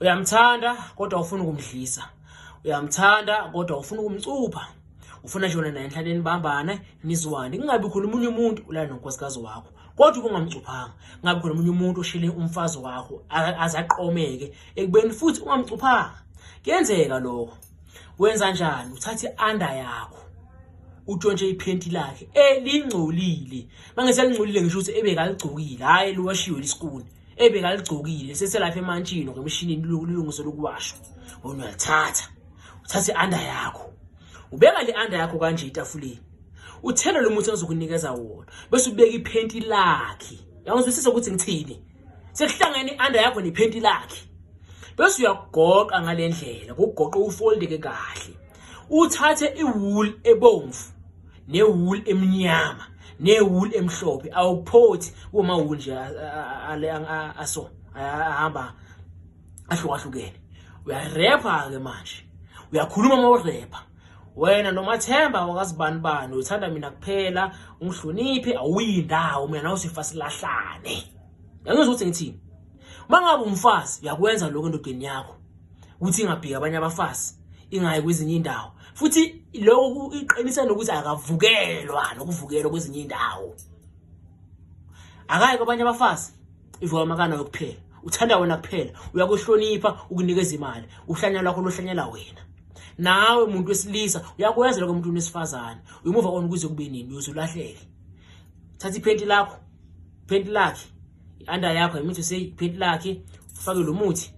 Uyamthanda kodwa ufuna ukumdlisa. Uyamthanda kodwa ufuna ukumcupha. Ufuna nje wena naye nihlale nibambane nizwane. Kungabi khona omunye umuntu ulala nonkosikazi wakho. Kodwa ubungamcuphanga. Kungabi khona omunye umuntu oshile umfazi wakho aze aqomeke ekubeni futhi ungamcuphanga. Kuyenzeka lokho. Wenza njani? Uthatha i-under yakho. Utshontshe iphenti lakhe elingcolile. Mangiselingcolile ngisho ukuthi ebekaligcokile, hhayi liwashiwe lisikuni. Ebekaligcokile seselapha emantshini ngemshinini lilungiselwe ukuwashwa. Wena uyalithatha. Uthathe i-under yakho. Ubeka le under yakho kanje etafuleni. Uthele lo muthi engizokunikeza wona bese ubeka iphenti lakhe. Uyangizwisisa ukuthi ngithini? Sekuhlangene i-under yakho nephenti lakhe. Bese uyakugoqa ngale ndlela, kugoqa ufoldeke kahle. Uthathe iwool ebomvu newool emnyama newool emhlophe awuphothi kuma wool nje aso ahamba ahlukahlukene. Uyarepha ke manje. Uyakhuluma uma urepha. Wena noMathemba wakazibani bani uthanda mina kuphela ungihloniphe awuyindawo mina nawe sifa silahlane. Yangizwa ukuthi ngithini? Uma ngabe umfazi uyakwenza lokho endodeni yakho ukuthi ingabheki abanye abafazi ingayi kwezinye indawo futhi lokho iqinisa nokuthi akavukelwa nokuvukelwa kwezinye indawo. Akayi kwabanye abafazi ivuka amakana kuphela. Uthanda wena kuphela, uyakuhlonipha, ukunikeza imali, uhlanya lwakho lohlanyela wena. Nawe muntu wesilisa uyakwenza lokho umuntu wesifazane. Uyimuva kona kuze kube nini uyozulahleke. Thatha iphenti lakho, iphenti lakhe, i-under yakho, imithi useyiphenti lakhe, ufake lo muthi,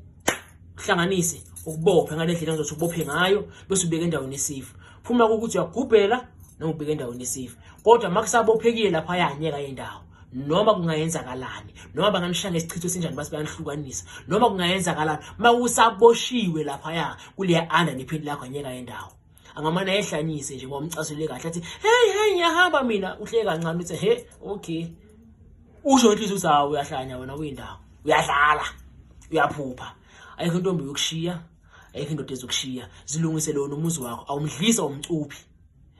uhlanganise ukubophe ngale ndlela engizothi ubophe ngayo bese ubeka endaweni esafe. Phuma ukuthi uyagubhela noma ubeka endaweni esafe. Kodwa makusabophekile lapha yanyeka indawo. Noma kungayenzakalani, noma banganishaya ngesichitho esinjani base bayanihlukanisa, noma kungayenzakalani, makusaboshiwe laphaya kuleya under nephenti lakho anyeka indawo. Angamane ayehlanyise nje ngoba umcasule kahle athi hey hey ngiyahamba mina, uhleke kancane uthi he okay. Usho inhliziyo ukuthi hawu uyahlanya wena uyindawo, uyadlala, uyaphupha. Ayikho intombi yokushiya, ayikho indoda ezokushiya. Zilungise lona umuzi wakho, awumdlisa umcuphi.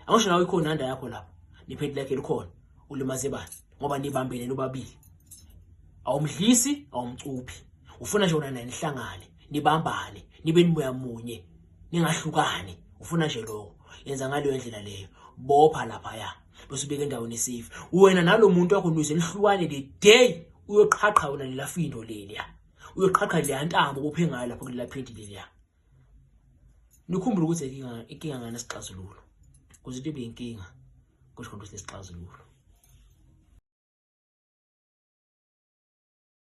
Angisho nawe ikhona under yakho lapho, nephenti lakhe likhona. Ulimaze bani? Ngoba nibambene nobabili. Awumdlisi, awumcuphi. Ufuna nje wena naye nihlangane, nibambane, nibe nimoya munye, ningahlukani. Ufuna nje lokho. Yenza ngaleyo ndlela leyo. Bopha laphaya bese ubeka endaweni esafe. Wena nalo muntu wakho nize nihlukane the day uyoqhaqha wena lela findo leliya. Uyoqhaqha leya ntambo obophe ngayo lapho kulela phenti leliya. Nikhumbule ukuthi inkinga inkinga ngane sixazululo. Kuze into ibe inkinga kusho ukuthi nesixazululo.